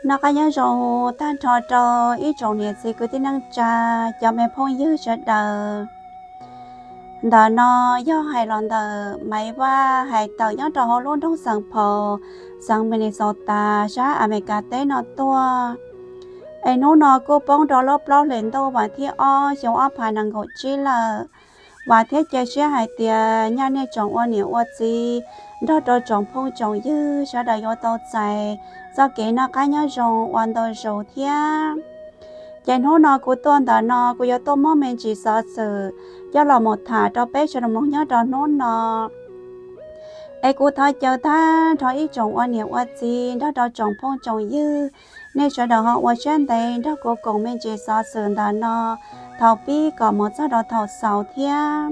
Noj qab nyob zoo tag nrho rau ib tsoom niam txiv kwv tij neej tsa, cov me phooj ywg sawv daws. Ntawm no yog hais los ntawm Maiv Vaj hais tawm nyob rau hauv lub nroog Saint Paul, xeev Minnesota, sab Amelikas teb no tuaj. Es hnub no kuj poob rau lub plaub hlis ntuj vas thib ob xyoo ob phav nees nkaum tsib lawm. Vam thiab cia siab hais tias nyaj nej tsoom ua niam ua txiv nrog rau tsoom phooj tsoom ywg sawv daws yuav tau txais txoj kev noj qab nyob zoo ua ntau zaus thiab. Ces hnub no kuv tuaj ntawm no kuv yuav tuaj muab me ntsis xov xwm coj los mus tham rau peb sawv daws mloog nyob rau hnub no. Es kuv thov caw tag nrho ib tsoom ua niam ua txiv nrog rau tsoom phooj tsoom ywg, nej sawv daws ho ua siab ntev nrog kuv koom me ntsis xov xwm ntawm no thaum pib kom mus txog rau thaum xaus thiab.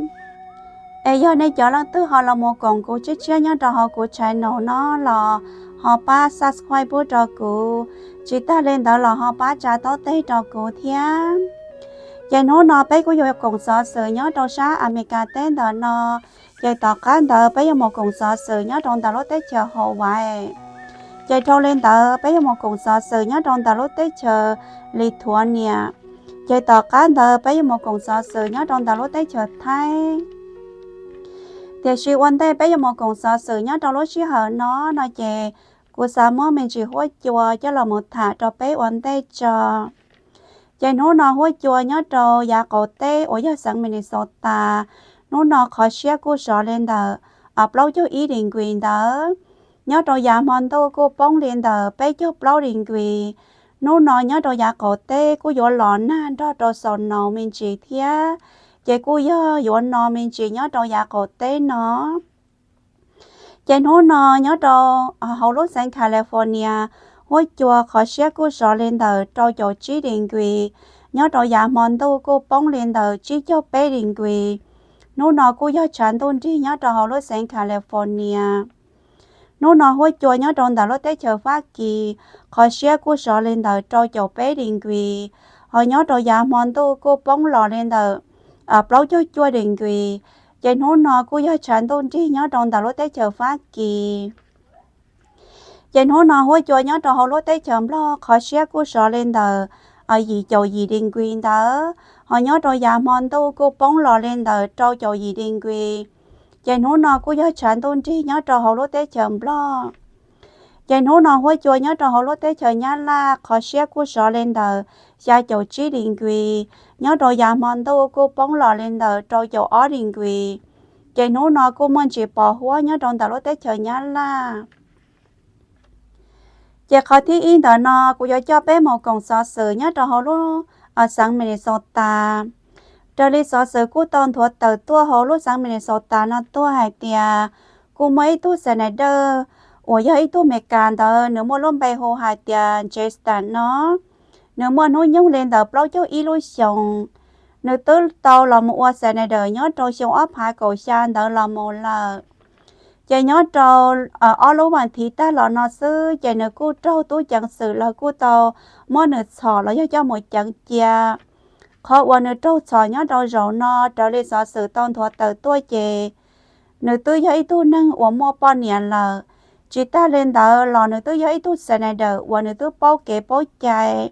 Es yog nej cov leej twg ho los mus koom kuv tshiab tshiab nyob rau hauv kuv channel no los ho pab subscribe pub rau kuv, tsis tag li ntawd los ho pab tsa taub teg rau kuv thiab. Ces hnub no peb kuj yuav koom xov xwm nyob rau sab Amelikas teb ntawm no. Ces tom qab ntawd peb yuav mus koom xov xwm nyob rau ntawm lub teb chaws Hawaii. Ces dhau li ntawd peb yuav mus koom xov xwm nyob rau ntawm lub teb chaws Lithuania. Ces tom qab ntawd peb yuav mus koom xov xwm nyob rau ntawm lub teb chaws Thaib. Tiam sis ua ntej peb yuav mus koom xov xwm nyob rau lub sij hawm no no ces kuv xav muab me ntsis huab cua coj los mus tham rau peb ua ntej tso. Ces hnub no huab cua nyob rau yav qaum teb uas yog xeev Minnesota, hnub no qhov siab kuj sov li ntawm plaub caug ib degree ntawd. Nyob rau yav hmo ntuj kuj poob li ntawm peb caug plaub degree. Hnub no nyob rau yav qaum teb kuj yuav los nag nrog rau snow me ntsis thiab, ces kuj yog yuav no me ntsis nyob rau yav qaum teb no. Ces hnub no nyob rau hauv lub xeev California, huab cua qhov siab kuj sov li ntawm rau caum tsib degree. Nyob rau yav hmo ntuj kuj poob li ntawm tsib caug peb degree. Hnub no kuj yog tshav ntuj nrig nyob rau hauv lub xeev California. Hnub no huab cua nyob rau ntawm lub teb chaws Fab Kis qhov siab kuj sov li ntawm rau caum peb degree. Ho nyob rau yav hmo ntuj kuj poob los li ntawm plaub caug cuaj degree. Ces hnub no kuj yog tshav ntuj nrig nyob rau ntawm lub teb chaws Fab Kis. Ces hnub no huab cua nyob rau hauv lub teb chaws Nplog qhov siab kuj sov li ntawm yim caum yim degree ntawd. Ho nyob rau yav hmo ntuj kuj poob los li ntawm rau caum yim degree. Ces hnub no kuj yog tshav ntuj nrig nyob rau hauv lub teb chaws Nplog. Ces hnub no huab cua nyob rau hauv lub teb chaws Nyab Laj qhov siab kuj sov li ntawm xya caum tsib degree. Nyob rau yav hmo ntuj kuj poob los li ntawm rau caum ob degree. Ces hnub no kuj muaj ntsis pos huab nyob rau ntawm lub teb chaws Nyab Laj. Ces qhov thib ib ntawm no kuv yuav coj peb mus koom xov xwm nyob rau hauv lub xeev Minnesota. Raws li xov xwm kuj tau nthuav tawm tuaj hauv lub xeev Minnesota no tuaj hais tias kuj muaj ib tug senator uas yog ib tug Amelikas ntawd, nws muaj lub npe hu hais tias Justin no. Nws muaj hnub nyoog li ntawm plaub caug ib lub xyoos. Nws twb tau los mus ua senator nyob rau xyoo ob phav kaum xya ntawd los mus lawm. Ces nyob rau ob lub vas thiv tag los no xwb ces nws kuj raug tub ceev xwm lawv kuj tau muab nws txhom los yog coj mus ceev cia. Qhov uas nws raug txhom nyob rau zaum no raws li xov xwm tau nthuav tawm tuaj ces nws twb yog ib tug neeg uas muaj poj niam lawm. Tsis tag li ntawd los nws twb yog ib tug senator uas nws twb paub kev paub cai.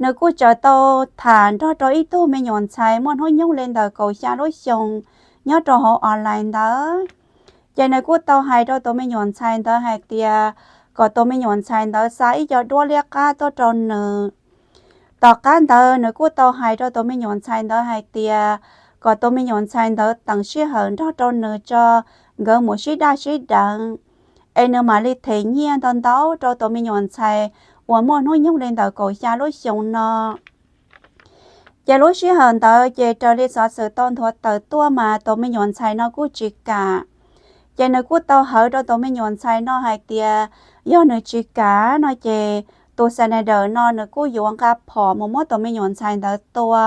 Nws kuj tseem tau tham nrog rau ib tug me nyuam ntxhais muaj hnub nyoog li ntawm kaum xya lub xyoos nyob rau hauv online ntawd. Ces nws kuj tau hais rau tus me nyuam ntxhais ntawd hais tias kom tus me nyuam ntxhais ntawd xa ib co duab liab qab tuaj rau nws. Tom qab ntawd nws kuj tau hais rau tus me nyuam ntxhais ntawd hais tias kom tus me nyuam ntxhais ntawd teem sij hawm nrog rau nws tso, nkawd mus sib daj sib deev, es nws mam li them nyiaj ntau ntau rau tus me nyuam ntxhais uas muaj hnub nyoog li ntawm kaum xya lub xyoos no. Ces lub sij hawm ntawd ces raws li xov xwm tau nthuav tawm tuaj mas tus me nyuam ntxhais no kuj tsis kam. Ces nws kuj tau hawv rau tus me nyuam ntxhais no hais tias yog nws tsis kam no ces tus senator no nws kuj yuav nqa phom mus muab tus me nyuam ntxhais ntawd tua.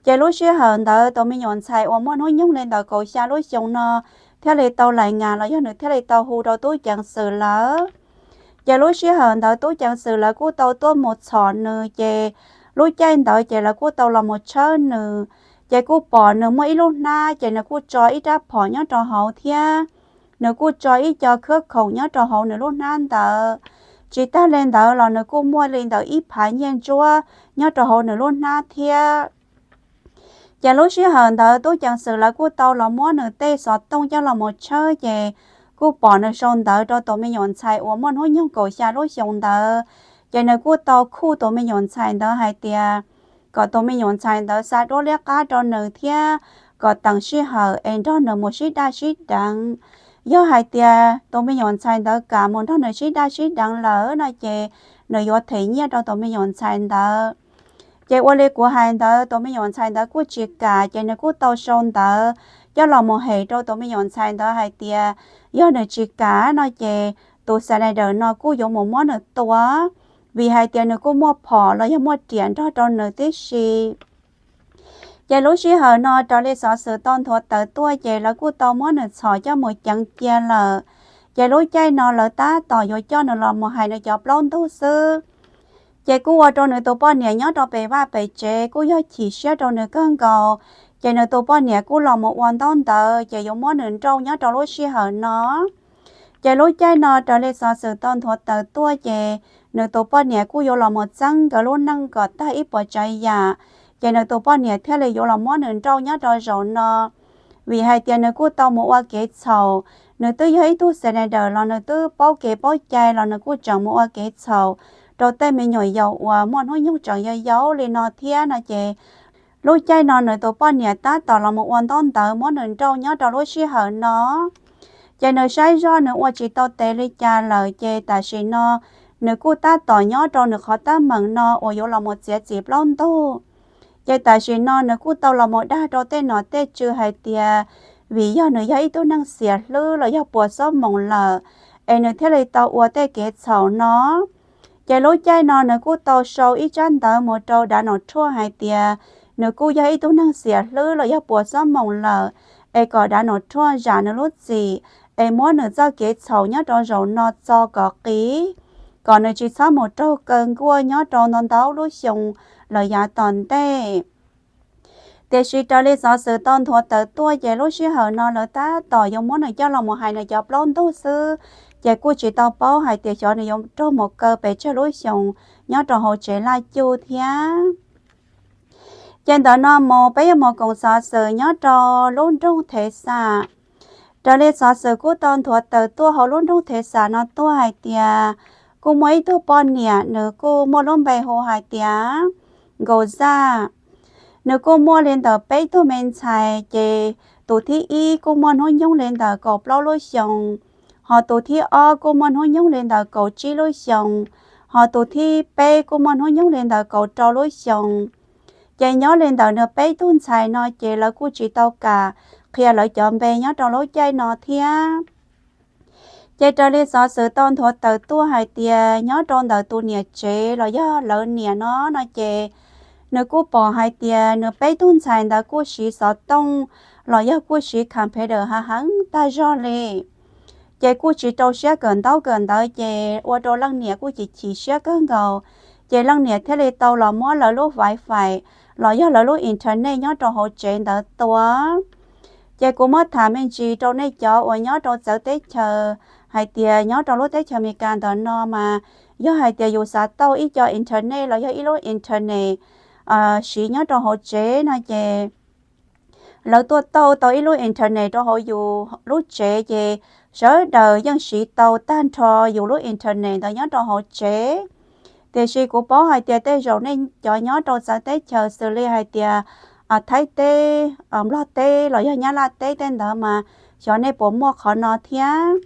Ces lub sij hawm ntawd tus me nyuam ntxhais uas muaj hnub nyoog li ntawm kaum xya lub xyoos no thiaj li tau laim ngas los yog nws thiaj li tau hu rau tub ceev xwm lawv. Ces lub sij hawm ntawd tub ceev xwm lawv kuj tau tuaj mus txhom nws, ces lub caij ntawd ces lawv kuj tau los mus tshawb nws. Ces kuj pom nws muaj ib lub hnab, ces nws kuj tso ib rab phom nyob rau hauv thiab nws kuj tso ib co khab khoom nyob rau hauv nws lub hnab ntawd. Tsis tag li ntawd los nws kuj muaj li ntawm ib phav nyiaj ntsuab nyob rau hauv nws lub hnab thiab. Ces lub sij hawm ntawd tub ceev xwm lawv kuj tau los muab nws tej xov tooj coj los mus tshawb, ces kuj pom nws sau ntawv rau tus me nyuam ntxhais uas muaj hnub nyoog kaum xya lub xyoos ntawd. Ces nws kuj tau khuj tus me nyuam ntxhais ntawd hais tias kom tus me nyuam ntxhais ntawd xa duab liab qab rau nws thiab kom teem sij hawm es nrog nws mus sib daj sib deev. Yog hais tias tus me nyuam ntxhais ntawd kam mus nrog nws sib daj sib deev lawm no ces nws yuav them nyiaj rau tus me nyuam ntxhais ntawd. Ces ua li kuv hais ntawd, tus me nyuam ntxhais ntawd kuj tsis kam, ces nws kuj tau sau ntawv coj los mus hem rau tus me nyuam ntxhais ntawd hais tias yog nws tsis kam no ces tus Snyder no kuj yuav mus muab nws tua, vim hais tias nws kuj muaj phom los yog muaj riam nrog rau nws tib si. Ces lub sij hawm no raws li xov xwm tau nthuav tawm tuaj ces lawv kuj tau muab nws txhom coj mus ceev cia lawm. Ces lub caij no lawv tab tom yuav coj nws los mus hais nws cov plaub ntug xwb. Ces kuj ua rau nws tus poj niam nyob rau pem vaj pem tsev kuj yog chim siab rau nws kawg nkaus. Ces nws tus poj niam kuj los mus ua ntaub ntawv ces yuav muab nws nrauj nyob rau lub sij hawm no. Ces lub caij no raws li xov xwm tau nthuav tawm tuaj ces nws tus poj niam kuj yuav los mus txeeb nkawd lub neej kom tag ib puas tsav yam. Ces nws tus poj niam thiaj li yuav los muab nws nrauj nyob rau zaum no, vim hais tias nws kuj tau mus ua kev txhaum. Nws twb yog ib tug Snyder los nws twb paub kev paub cai los nws kuj tseem mus ua kev txhaum rau tej me nyuam yaus uas muaj hnub nyoog tseem yau yau li no thiab no ces lub caij no nws tus poj niam tab tom los mus ua ntaub ntawv muab nws nrauj nyob rau lub sij hawm no. Ces nws saib zoj nws ua tsis tau tes li cas lawm ces tam sim no nws kuj tab tom nyob rau nws qhov teeb meem no uas yuav los mus txiav txim plaub ntug. Ces tam sim no nws kuj tau los mus dag rau tej nom tej tswv hais tias vim yog nws yog ib tug neeg xiam hlwb los yog puas xob moos lawm es nws thiaj li tau ua tej kev txhaum no. Ces lub caij no nws kuj tau sau ib tsab ntawv mus rau Donald Trump hais tias nws kuj yog ib tug neeg xiam hlwb los yog puas xob moos lawm, es kom Donald Trump zam nws lub txim es muab nws txoj kev txhaum nyob rau zaum no txo kom qis, kom nws tsis txhob mus raug kaw nkuaj nyob rau ntau ntau lub xyoo los yav tom ntej. Tiam sis raws li xov xwm tau nthuav tawm tuaj ces lub sij hawm no lawv tab tom yuav muab nws coj los mus hais nws cov plaub ntug xwb, ces kuj tsis tau paub hais tias xyov nws yuav raug mus kaw pes tsawg lub xyoos nyob rau hauv tsev laj cuj thiab. Ces ntawm no mus peb yuav mus koom xov xwm nyob rau lub nroog Thev Xas. Raws li xov xwm kuj tau nthuav tawm tuaj hauv lub nroog Thev Xas no tuaj hais tias kuj muaj ib tug poj niam nws kuj muaj lub npe hu hais tias Nkaus Zaj. Nws kuj muaj li ntawm peb tug me ntxhais, ces tus thib ib kuj muaj hnub nyoog li ntawm kaum plaub lub xyoos, ho tus thib ob kuj muaj hnub nyoog li ntawm kaum tsib lub xyoos, ho tus thib peb kuj muaj hnub nyoog li ntawm kaum rau lub xyoos. Ces nyob li ntawm nws peb tug ntxhais no ces lawv kuj tsis tau kam qhia lawv cov npe nyob rau lub caij no thiab. Ces raws li xov xwm tau nthuav tawm tuaj hais tias nyob rau ntawm tus niam tsev los yog lawv niam no no ces nws kuj pom hais tias nws peb tug ntxhais ntawd kuj siv xov tooj los yog kuj siv computer hav heev tag zog li. Ces kuj tsis rau siab kawm ntaub kawm ntawv ces ua rau leej niam kuj chim chim siab kawg nkaus. Ces leej niam thiaj li tau los muab lawv lub wifi los yog lawv lub internet nyob rau hauv tsev ntawd tua. Ces kuv muab tham me ntsis rau nej cov uas nyob rau txawv teb chaws hais tias nyob rau lub teb chaws Amelikas ntawm no mas yog hais tias yus xav tau ib co internet los yog ib lub internet siv nyob rau hauv tsev no ces lawv tuaj tau tau ib lub internet rau hauv yus lub tsev ces sawv daws yeej siv tau tag nrho yus lub internet ntawd nyob rau hauv tsev. Tiam sis kuv paub hais tias tej zaum nej cov nyob rau txawv teb chaws xws li hais tias Thaib teb, Nplog teb los yog Nyab Laj teb tej ntawd mas xyov nej puas muaj qhov no thiab.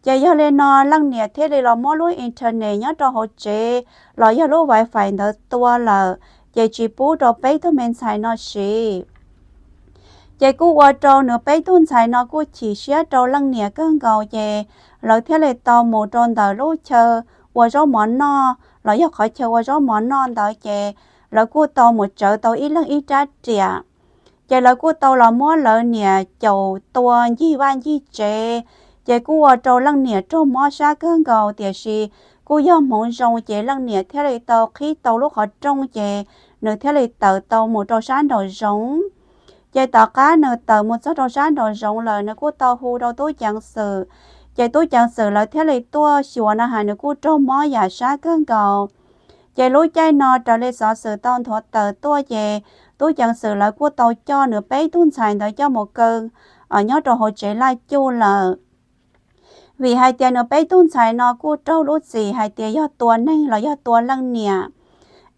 Ces yog li no leej niam thiaj li los muab lub internet nyob rau hauv tsev los yog lub wifi ntawd tua lawm, ces tsis pub rau peb tug me ntxhais no siv. Ces kuj ua rau nws peb tug ntxhais no kuj chim siab rau leej niam kawg nkaus, ces lawv thiaj li tau mus rau ntawm lub chaw ua zaub mov noj los yog qhov chaw ua zaub mov noj ntawd, ces lawv kuj tau mus tsawv tau ib leeg ib rab riam. Ces lawv kuj tau los muab lawv niam caum tua ncig vaj ncig tsev, ces kuj ua rau leej niam raug mob sab kawg nkaus, tiam sis kuj yog hmoov zoo ces leej niam thiaj li tau qhib tau lub qhov rooj, ces nws thiaj li tawm tau mus rau sab nraum zoov. Ces tom qab nws tawm mus txog rau sab nraum zoov lawm nws kuj tau hu rau tub ceev xwm, Ces tub ceev xwm lawv thiaj li tuaj xyuas no hais nws kuj raug mob yam sab kawg nkaus. Ces lub caij no raws li xov xwm tau nthuav tawm tuaj ces tub ceev xwm lawv kuj tau coj nws peb tug ntxhais ntawd coj mus kaw nyob rau hauv tsev laj cuj lawm. Vim hais tias nws peb tug ntxhais no kuj raug lub txim hais tias yog tua neeg los yog tua leej niam,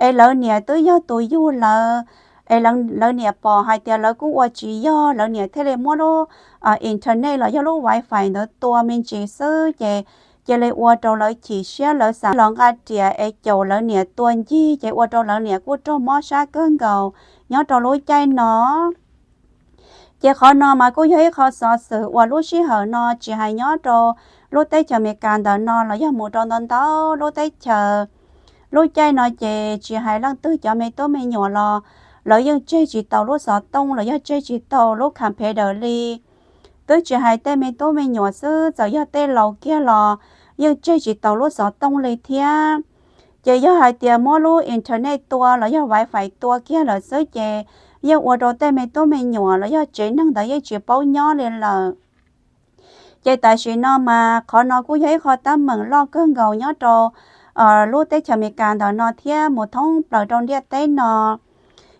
es lawv niam twb yog tus yug lawv, es lawv niam pom hais tias lawv kuj ua tsis yog, lawv niam thiaj li muab lub internet los yog lub wifi ntawd tua me ntsis xwb ces cia li ua rau lawv chim siab, lawv xav los nqa riam es caum lawv niam tua ncig ces ua rau lawv niam kuj raug mob sab kawg nkaus nyob rau lub caij no. Ces qhov no mas kuj yog ib qho xov xwm uas lub sij hawm no tsis hais nyob rau lub teb chaws Amelikas ntawm no los yog mus rau ntau ntau lub teb chaws, lub caij no ces tsis hais leej twg cov me tub me nyuam los lawv yeej tseg tsis tau lub xov tooj los yog tseg tsis tau lub computer li. Twb tsis hais tej me tub me nyuam xwb, txawm yog tej laus kiag los yeej tseg tsis tau lub xov tooj li thiab. Ces yog hais tias muab lub internet tua los yog wifi tua kiag lawm xwb ces yeej ua rau tej me tub me nyuam los yog tsev neeg ntawd yeej tsis paub nyob li lawm. Ces tam sim no mas qhov no kuj yog ib qho teeb meem loj kawg nkaus nyob rau lub teb chaws Amelikas ntawm no thiab mus thoob plaws rau ntiaj teb no.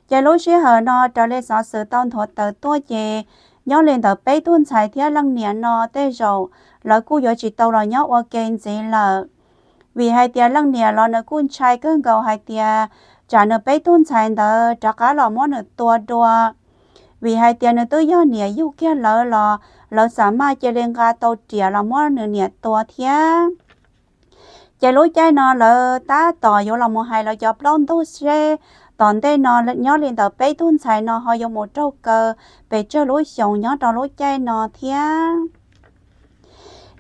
Ces lub sij hawm no raws li xov xwm tau nthuav tawm tuaj ces nyob li ntawm peb tug ntxhais thiab leej niam no tej zaum lawv kuj yuav tsis tau los nyob ua ke ntxiv lawm. Vim hais tias leej niam los nws kuj ntshai kawg nkaus hais tias tsam nws peb tug ntxhais ntawd rov qab los muab nws tua dua. Vim hais tias nws twb yog niam yug kiag lawv los lawv xav maj cia li nqa tau riam los muab nws niam tua thiab. Ces lub caij no lawv tab tom yuav los mus hais lawv cov plaub ntug seb tom ntej no nyob li ntawm peb tug ntxhais no ho yuav mus raug kaw pes tsawg lub xyoos nyob rau lub caij no thiab.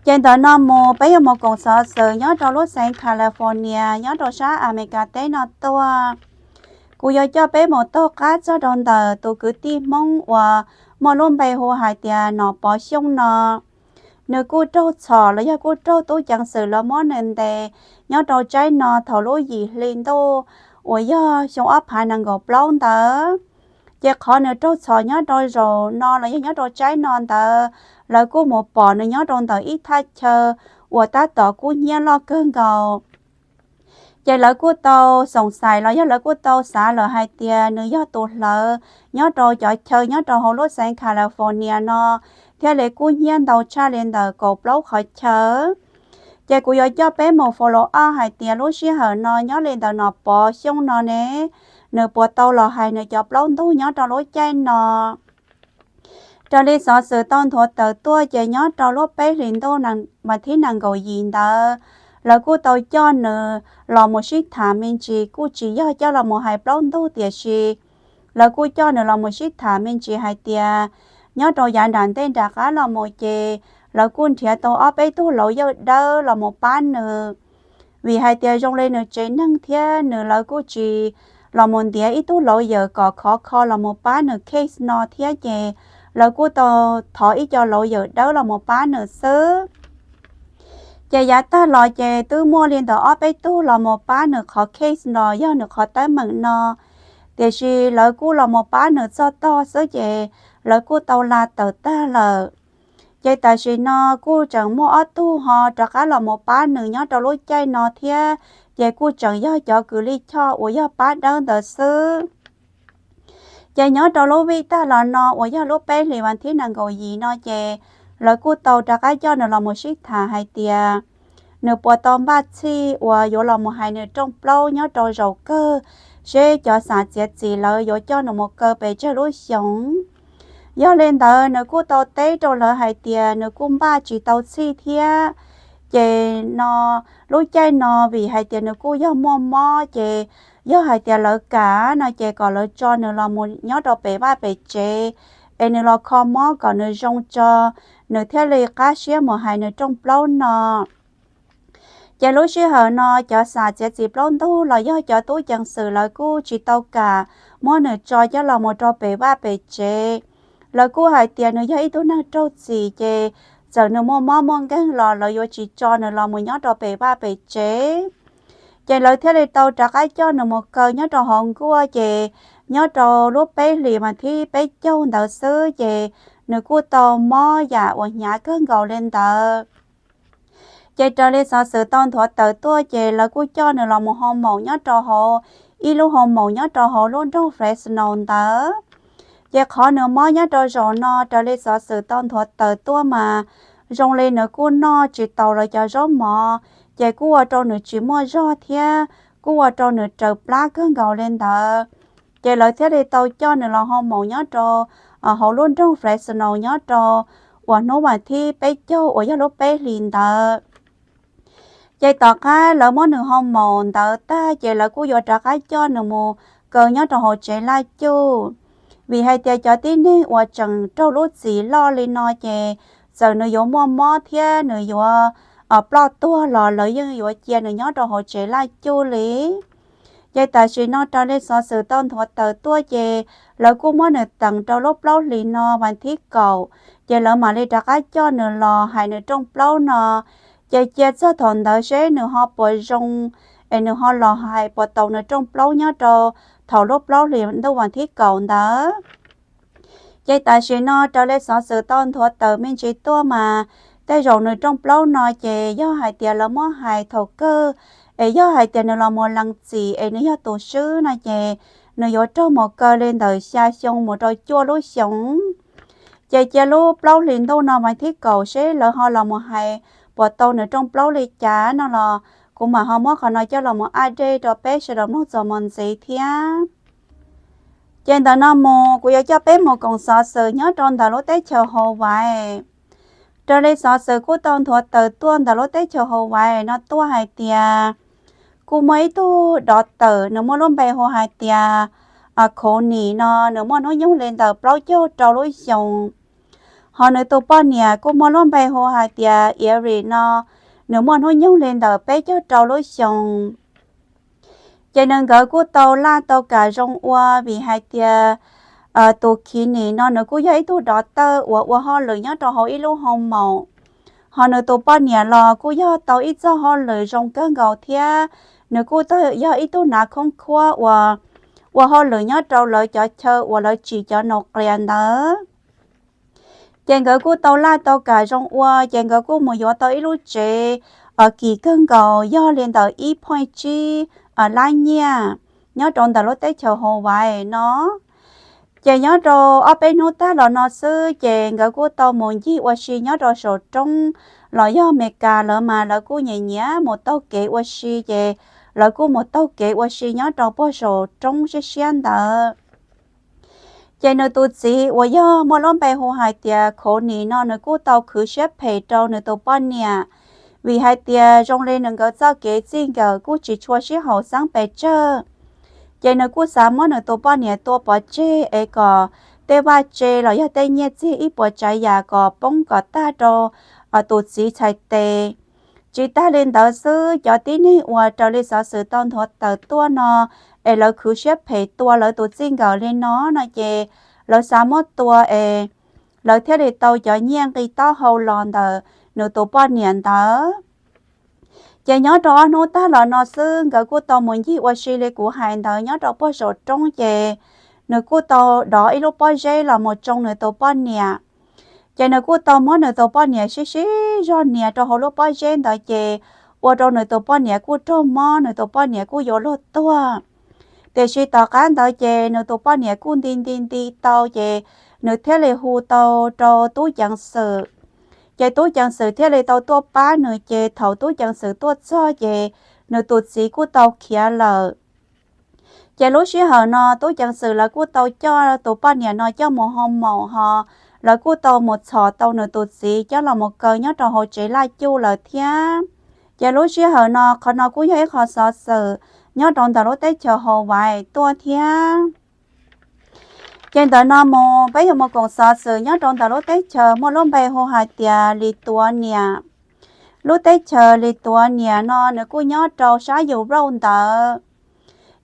Ces ntawm no mus peb yuav mus koom xov xwm nyob rau lub xeev California nyob rau sab Amelikas teb no tuaj. Kuv yuav coj peb mus taug qab txog rau ntawm tus kwv tij Hmoob uas muaj lub npe hu hais tias Nom Pov Xyooj no. Nws kuj raug txhom los yog kuj raug tub ceev xwm lawv muab nws ntes nyob rau tsaib no thaum lub yim hli ntuj uas yog xyoo ob phav nees nkaum plaub ntawd. Ces qhov nws raug txhom nyob rau zaum no los yog nyob rau tsaib no ntawd, lawv kuj mus pom nws nyob rau ntawm ib thaj chaw uas tab tom kub hnyiab loj kawg nkaus. Ces lawv kuj tau xoom xais los yog lawv kuj tau xav lawm hais tias nws yog tus hlawv nyob rau cov chaw nyob rau hauv lub xeev California no thiaj li kub hnyiab ntau tshaj li ntawm kaum plaub qhov chaw. Ces kuv yuav coj peb mus follow up hais tias lub sij hawm no nyob li ntawm Nom Pov Xyooj no ne, nws puas tau los hais nws cov plaub ntug nyob rau lub caij no. Raws li xov xwm tau nthuav tawm tuaj ces nyob rau lub peb hlis ntuj vas thib nees nkaum yim ntawd, lawv kuj tau coj nws los mus sib tham me ntsis, kuj tsis yog coj los mus hais plaub ntug tiam sis lawv kuj coj nws los mus sib tham me ntsis hais tias nyob rau yav nram ntej nram qab los mus ces lawv kuj nrhiav tau ob peb tug laus yawg dawb los mus pab nws. Vim hais tias zoo li nws tsev neeg thiab nws lawv kuj tsis los mus ntiav ib tug laus yawm kom khov kho los mus pab nws case no thiab ces lawv kuj tau thov ib co laus yawm dawb los mus pab nws xwb. Ces yav tag los ces twb muaj li ntawm ob peb tug los mus pab nws qhov case los yog nws qhov teeb meem no, tiam sis lawv kuj los mus pab nws txog tog xwb ces lawv kuj tau la tawm tag lawm. Ces tam sim no kuj tseem muaj ob tug ho rov qab los mus pab nws nyob rau lub caij no thiab, ces kuj tseem yog cov kws lij choj uas yog pab dawb ntawd xwb. Ces nyob rau lub vij tag los no uas yog lub peb hlis vas thib nees nkaum yim no ces lawv kuj tau rov qab coj nws los mus sib tham hais tias nws puas tau npaj txhij uas yuav los mus hais nws rooj plaub nyob rau zaum kawg, seb cov xam txiav txim lawv yuav coj nws mus kaw pes tsawg lub xyoos. Yog li ntawd nws kuj tau teb rau lawv hais tias nws kuj npaj tsis tau txhij thiab. Ces no lub caij no vim hais tias nws kuj yog muaj mob ces yog hais tias lawv kam no ces kom lawv tso nws los mus nyob rau pem vaj pem tsev es nws los kho mob kom nws zoo tso, nws thiaj li qab siab mus hais nws rooj plaub no. Ces lub sij hawm no cov xam txiav txim plaub ntug los yog cov tub ceev xwm lawv kuj tsis tau kam muab nws tso coj los mus rau pem vaj pem tsev. Lawv kuj hais tias nws yog ib tug neeg raug txim ces txawm nws muaj mob muaj nkeeg los lawv yuav tsis tso nws los mus nyob rau pem vaj pem tsev. Ces lawv thiaj li tau rov qab coj nws mus kaw nyob rau hauv nkuaj ces nyob rau lub peb hlis mas thib peb caug ntawd xwb ces nws kuj tau mob yam uas hnyav kawg nkaus li ntawd. Ces raws li xov xwm tau nthuav tawm tuaj ces lawv kuj coj nws los mus hoo maum nyob rau hauv ib lub hoo maum nyob rau hauv lub nroog Fresno ntawd. Ces qhov nws mob nyob rau zaum no raws li xov xwm tau nthuav tawm tuaj mas zoo li nws kuj noj tsis taus lawv cov zaub mov, ces kuj ua rau nws tsis muaj zog thiab kuj ua rau nws raws plab kawg nkaus li ntawd. Ces lawv thiaj li tau coj nws los hoo maum nyob rau hauv lub nroog Fresno nyob rau uas hnub vas thib peb caug uas yog lub peb hlis ntawd. Ces tom qab lawv muab nws hoo maum ntawd tag ces lawv kuj yuav rov qab coj nws mus kaw nyob rau hauv tsev laj cuj, vim hais tias cov tib neeg uas tseem raug lub txim loj li no ces txawm nws yuav muaj mob thiab nws yuav ploj tuag los lawv yeej yuav cia nws nyob rau hauv tsev laj cuj li. Ces tam sim no raws li xov xwm tau nthuav tawm tuaj ces lawv kuj muab nws teev rau lub plaub hlis no vas thib kaum, ces lawv mam li rov qab coj nws los hais nws rooj plaub no. Ces cia txog thaum ntawd seb nws ho puas zoo, es nws ho los hais puas tau nws rooj plaub nyob rau thaum lub plaub hlis ntuj vas thib kaum ntawd. Ces tam sim no raws li xov xwm tau nthuav tawm me ntsis tuaj mas tej zaum nws rooj plaub no ces yog hais tias lawv muab hais thaum kawg, es yog hais tias nws los mus lees txim es nws yog tus swb no ces nws yuav raug mus kaw li ntawm xya xyoo mus rau cuaj lub xyoos. Ces cia lub plaub hlis ntuj no vas thib kaum seb lawv ho los mus hais puas tau nws rooj plaub li cas no los kuv mam ho muab qhov no coj los mus update rau peb sawv daws mloog txuas mus ntxiv thiab. Ces ntawm no mus kuv yuav coj peb mus koom xov xwm nyob rau ntawm lub teb chaws Hawaii. Raws li xov xwm kuj tau nthuav tawm tuaj ntawm lub teb chaws Hawaii no tuaj hais tias kuj muaj ib tug dov tawm nws muaj lub npe hu hais tias Khuv Nim no nws muaj hnub nyoog li ntawm plaub caug rau lub xyoos. Ho nws tus poj niam kuj muaj lub npe hu hais tias Iris no nws muaj hnub nyoog li ntawm peb caug rau lub xyoos. Ces nws nkawd kuj tau laj tau kam zoo ua vim hais tias tus Khuv Nim no nws kuj yog ib tug dov tawm uas ua hauj lwm nyob rau hauv ib lub hoo maum. Ho nws tus poj niam los kuj yog tau ib txoj hauj lwm zoo kawg nkaus thiab nws kuj yog ib tug nav khoob khuab uas ua hauj lwm nyob rau lawv cov chaw uas lawv tsim cov nus qias ntawd. Ces nkawd kuj tau laj tau kam zoo ua ces nkawd kuj mus yuav tau ib lub tsev kim kawg nkaus yog li ntawm ib point tsib lab nyiaj nyob rau ntawm lub teb chaws Hawaii no. Ces nyob rau ob peb hnub tag los no xwb ces nkawd kuj tau mus ncig ua si nyob rau saum roob los yog Amelikas lawv mas lawv kuj nyiam nyiam mus taug kev ua si ces lawv kuj mus taug kev ua si nyob rau puag saum roob siab siab ntawd. Ces nws tus txiv uas yog muaj lub npe hu hais tias Khuv Nim no nws kuj tau khwv siab phem rau nws tus poj niam, vim hais tias zoo li nws nkawd txoj kev txij nkawm kuj tsis tshua sib haum xeeb pes tsawg. Ces nws kuj xav muab nws tus poj niam tua pov tseg es kom tej vaj tse los yog tej nyiaj txiag ib puas tsav yam kom poob kom tag rau tus txiv txhais tes. Tsis tag li ntawd xwb, cov tib neeg uas raws li xov xwm tau nthuav tawm tuaj no es lawv khwv siab phem tua lawv tus txij nkawm li no no ces lawv xav muab tua es lawv thiaj li tau cov nyiaj nqi taub hau los ntawm nws tus poj niam ntawd. Ces nyob rau ob hnub tag los no xwb nkawd kuj tau mus ncig ua si li kuv hais ntawd nyob rau puag saum roob ces nws kuj tau dov ib lub pob zeb los mus tsoo nws tus poj niam. Ces nws kuj tau muab nws tus poj niam sib sib zog nias rau hauv lub pob zeb ntawd ces ua rau nws tus poj niam kuj raug mob, nws tus poj niam kuj yuav luag tuag. Tiam sis tom qab ntawd ces nws tus poj niam kuj nti nti nti tau ces nws thiaj li hu tau rau tub ceev xwm. Ces tub ceev xwm thiaj li tau tuaj pab nws ces thaum tub ceev xwm tuaj txog ces nws tus txiv kuj tau khiav lawm. Ces lub sij hawm no tub ceev xwm lawv kuj tau coj tus poj niam no coj mus hoo maum ho lawv kuj tau mus txhom tau nws tus txiv coj los mus kaw nyob rau hauv tsev laj cuj lawm thiab. Ces lub sij hawm no qhov no kuj yog ib qho xov xwm nyob rau ntawm lub teb chaws Hawaii tuaj thiab. Ces ntawm no mus peb yuav mus koom xov xwm nyob rau ntawm lub teb chaws muaj lub npe hu hais tias Lithuania. Lub teb chaws Lithuania no nws kuj nyob rau sab Europe ntawd.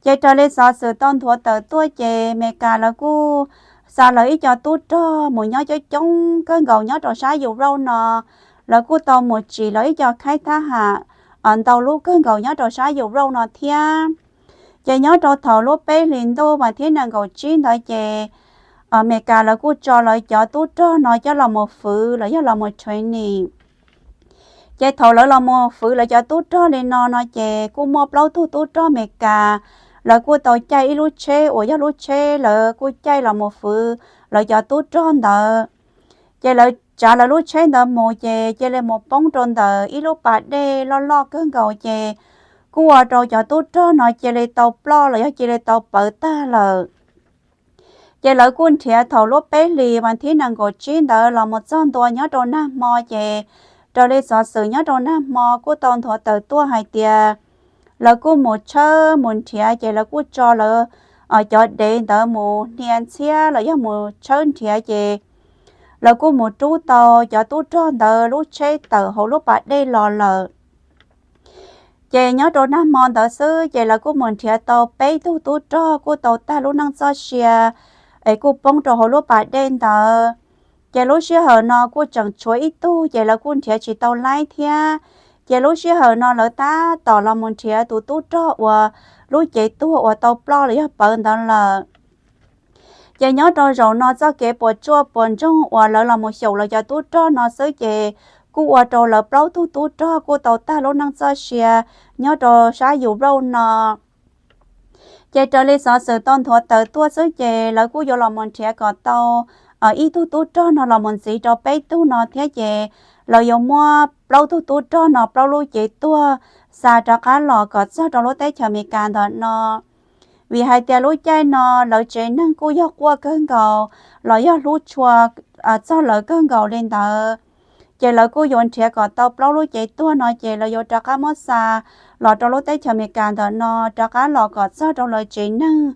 Ces raws li xov xwm tau nthuav tawm tuaj ces Amelikas lawv kuj xa lawv ib co tub rog mus nyob coob coob kawg nkaus nyob rau sab Europe no. Lawv kuj tau mus tsim lawv ib co khaib thab ham ntau lub kawg nkaus nyob rau sab Europe no thiab. Ces nyob rau thaum lub peb hlis ntuj vas thib nees nkaum tsib ntawd ces Amelikas lawv kuj tso lawv cov tub rog no coj los mus fwv los yog los mus training. Ces thaum lawv los mus fwv lawv cov tub rog li no no ces kuj muaj plaub tug tub rog Amelikas, lawv kuj tau caij ib lub tsheb uas yog lub tsheb lawv kuj caij los mus fwv lawv cov tub rog ntawd. Ces lawv tsav lawv lub tsheb ntawd mus ces cia li mus poob rau ntawm ib lub pas dej loj loj kawg nkaus ces kuj ua rau cov tub rog no cia li tau ploj los yog cia li tau pawv tag lawm. Ces lawv kuj nrhiav thaum lub peb hlis vas thib nees nkaum tsib ntawd los mus txog ntua nyob rau nag hmo ces raws li xov xwm nyob rau nag hmo kuj tau nthuav tawm tuaj hais tias lawv kuj mus tshawb mus nrhiav ces lawv kuj tso lawv cov dev ntawd mus hnia ntxhiab los yog mus tshawb nrhiav ces lawv kuj mus rub tau cov tub rog ntawd lub tsheb tawm hauv lub pas dej los lawm. Ces nyob rau nag hmo ntawd xwb ces lawv kuj mus nrhiav tau peb tug tub rog kuj tau tag lub neej txoj sia es kuj poob rau hauv lub pas dej ntawd. Ces lub sij hawm no kuj tseem tshuav ib tug ces lawv kuj nrhiav tsis tau laib thiab. Ces lub sij hawm no lawv tab tom los mus nrhiav tus tub rog uas lub cev tuag uas tau ploj los yog pawv ntawd lawm. Ces nyob rau zaum no txoj kev puas tsuaj puas ntsoog uas lawv los mus xyaum lawv cov tub rog no xwb ces kuj ua rau lawv plaub tug tub rog kuj tau tag lub neej txoj sia nyob rau sab Yus Vauj no. Ces raws li xov xwm tau nthuav tawm tuaj xwb ces lawv kuj yuav los mus nrhiav kom tau ib tug tub rog no los mus ntxiv rau peb tug no thiab ces lawv yuav muab plaub tug tub rog no plaub lub cev tuag xa rov qab los kom txog rau lub teb chaws Amelikas ntawm no. Vim hais tias lub caij no lawv tsev neeg kuj yog quaj kawg nkaus los yog hlub tshua txog lawv kawg nkaus li ntawd. Ces lawv kuj yuav nrhiav kom tau plaub lub cev tuag no ces lawv yuav rov qab muab xa los rau lub teb chaws Amelikas ntawm no rov qab los kom txog rau lawv tsev neeg,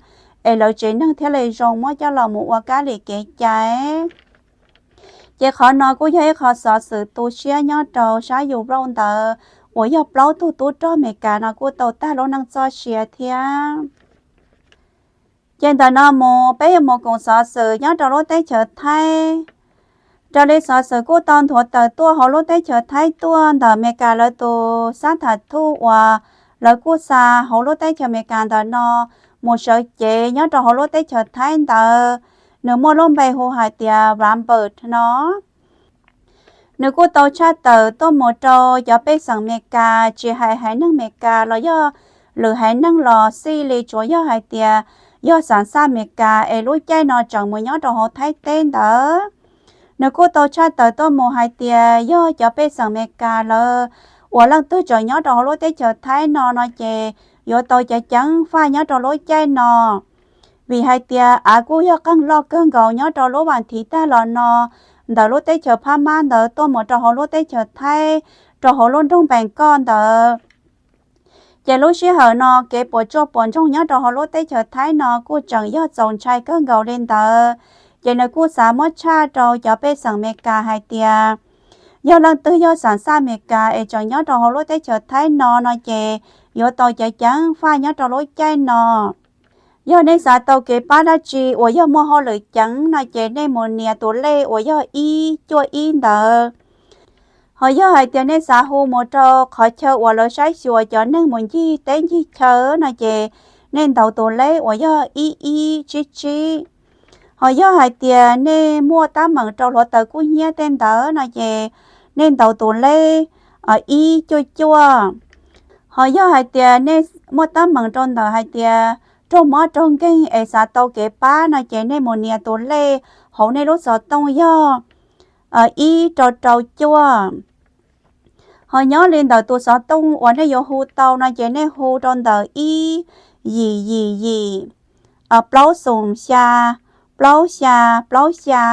es lawv tsev neeg thiaj li zoo muab coj los mus ua kab lis kev cai. Ces qhov no kuj yog ib qho xov xwm tu siab nyob rau sab Yus Vauj ntawd uas yog plaub tug tub rog Amelikas no kuj tau tag lub neej txoj sia thiab. Ces ntawm no mus peb yuav mus koom xov xwm nyob rau lub teb chaws Thaib. Raws li xov xwm kuj tau nthuav tawm tuaj hauv lub teb chaws Thaib tuaj ntawm Amelikas lawv tus xab tham thuj uas lawv kuj xa hauv lub teb chaws Amelikas ntawm no mus sawv cev nyob rau hauv lub teb chaws Thaib ntawd, nws muaj lub npe hu hais tias Robert no. Nws kuj tau tshaj tawm tuaj mus rau cov pej xeem Amelikas, tsis hais haiv neeg Amelikas los yog lwm haiv neeg los xij li, tsuas yog hais tias yog xav xaj Amelikas es lub caij no tseem mus nyob rau hauv Thaib teb ntawd. Nws kuj tau tshaj tawm tuaj mus hais tias yog cov pej xeem Amelikas lawv uas leej twg tseem nyob rau hauv lub teb chaws Thaib no no ces yuav tau ceev ceev faj nyob rau lub caij no. Vim hais tias av kuj yog qeeg loj kawg nkaus nyob rau lub vas thiv tag los no ntawm lub teb chaws Phab Mab ntawd tuaj mus rau hauv lub teb chaws Thaib, rau hauv lub nroog Npees Koj ntawd. Ces lub sij hawm no kev puas tsuaj puas ntsoog nyob rau hauv lub teb chaws Thaib no kuj tseem yog txaus ntshai kawg nkaus li ntawd. Ces nws kuj xav muab tshaj rau cov pej xeem Amelikas hais tias yog leej twg yog xav xaj Amelikas es tseem nyob rau hauv lub teb chaws Thaib no no ces yuav tau ceev ceev faj nyob rau lub caij no. Yog nej xav tau kev pab dab tsi uas yog muaj hauj lwm ceev no ces nej mus nias tus lej uas yog ib cuaj ib ntawd. Ho yog hais tias nej xav hu mus rau qhov chaw uas lawv saib xyuas cov neeg mus ncig teb ncig chaw no ces nej ntaus tus lej uas yog ib ib tsib tsib. Ho yog hais tias nej muaj teeb meem rau hluav taws kub hnyiab tej ntawd no ces nej ntaus tus lej ib cuaj cuaj. Ho yog hais tias nej muaj teeb meem rau ntawm hais tias raug mob raug nkeeg es xav tau kev pab no ces nej mus nias tus lej hauv nej lub xov tooj yog ib rau rau cuaj. Ho nyob li ntawm tus xov tooj uas nej yuav hu tau no ces nej hu rau ntawm ib yim yim yim plaub xoom xya plaub xya plaub xya.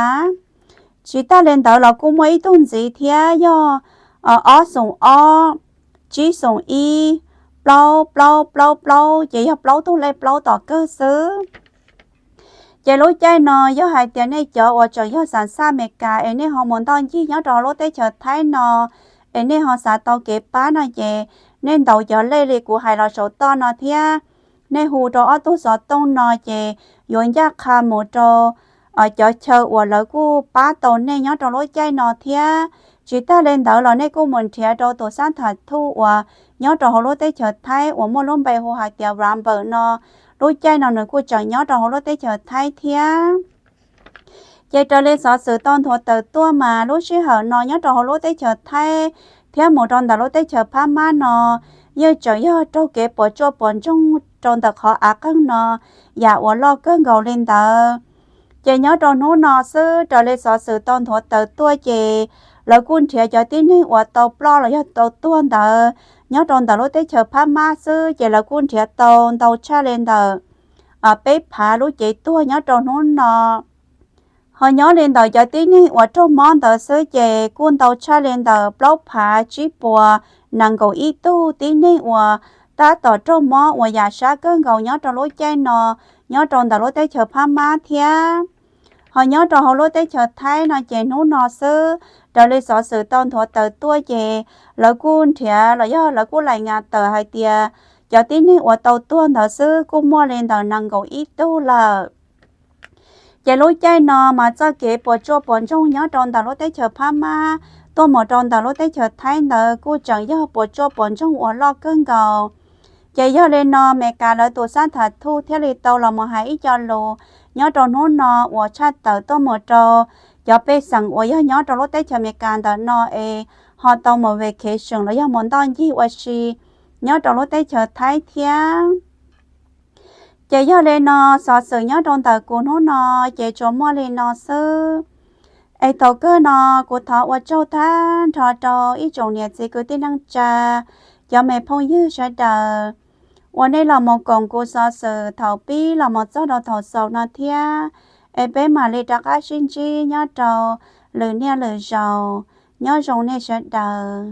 Tsis tag li ntawd los kuj muaj ib tug ntxiv thiab yog ob xoom ob tsib xoom ib plaub plaub plaub plaub, ces yog plaub tug lej plaub tom kawg xwb. Ces lub caij no yog hais tias nej cov uas tseem yog xav xaj Amelikas es nej ho mus ntoj ncig nyob rau hauv lub teb chaws Thaib no es nej ho xav tau kev pab no ces nej ntaus cov lej li kuv hais los saum toj no thiab nej hu rau ob tug xov tooj no ces yuav ncaj qha mus rau cov chaw uas lawv kuj pab tau nej nyob rau lub caij no thiab. Tsis tag li ntawd los nej kuj mus nrhiav rau tus xab tham thuj uas nyob rau hauv lub teb chaws Thaib uas muaj lub npe hu hais tias Robert no, lub caij no nws kuj tseem nyob rau hauv lub teb chaws Thaib thiab. Ces raws li xov xwm tau nthuav tawm tuaj mas lub sij hawm no nyob rau hauv lub teb chaws Thaib thiab mus rau ntawm lub teb chaws Phab Mab no yeej tseem yog raug kev puas tsuaj puas ntsoog rau ntawm qhov av qeeg no yam uas loj kawg nkaus li ntawd. Ces nyob rau hnub no xwb raws li xov xwm tau nthuav tawm tuaj ces lawv kuj nrhiav cov tib neeg uas tau ploj los yog tau tuag ntawd nyob rau ntawm lub teb chaws Phab Mab xwb ces lawv kuj nrhiav tau ntau tshaj li ntawm peb phav lub cev tuag nyob rau hnub no. Ho nyob li ntawm cov tib neeg uas raug mob ntawd xwb ces kuj ntau tshaj li ntawm plaub phav tsib puas nees nkaum ib tug tib neeg uas tab tom raug mob uas yam sab kawg nkaus nyob rau lub caij no nyob rau ntawm lub teb chaws Phab Mab thiab. Ho nyob rau hauv lub teb chaws Thaib no ces hnub no xwb raws li xov xwm tau nthuav tawm tuaj ces lawv kuj nrhiav los yog lawv kuj laim nyas tawm hais tias cov tib neeg uas tau tuag ntawd xwb kuj muaj li ntawm nees nkaum ib tug lawm. Ces lub caij no mas txoj kev puas tsuaj puas ntsoog nyob rau ntawm lub teb chaws Phab Mab tuaj mus rau ntawm lub teb chaws Thaib ntawd kuj tseem yog puas tsuaj puas ntsoog uas loj kawg nkaus. Ces yog li no Amelikas lawv tus xab tham thuj thiaj li tau los mus hais ib co lus nyob rau hnub no uas tshaj tawm tuaj mus rau cov pej xeem uas yog nyob rau lub teb chaws Amelikas ntawm no es ho tau mus vacation los yog mus ntoj ncig ua si nyob rau lub teb chaws Thaib thiab. Ces yog li no xov xwm nyob rau ntawm kuv hnub no ces tsuas muaj li no xwb. Es thaum kawg no kuv thov ua tsaug tag nrho rau ib tsoom niam txiv kwv tij neej tsa, cov me phooj ywg sawv daws uas nej los mus koom kuv xov xwm thaum pib los mus txog rau thaum xaus no thiab. Es peb mam li rov qab sib ntsib nyob rau lwm niaj lwm zaus. Nyob zoo nej sawv daws.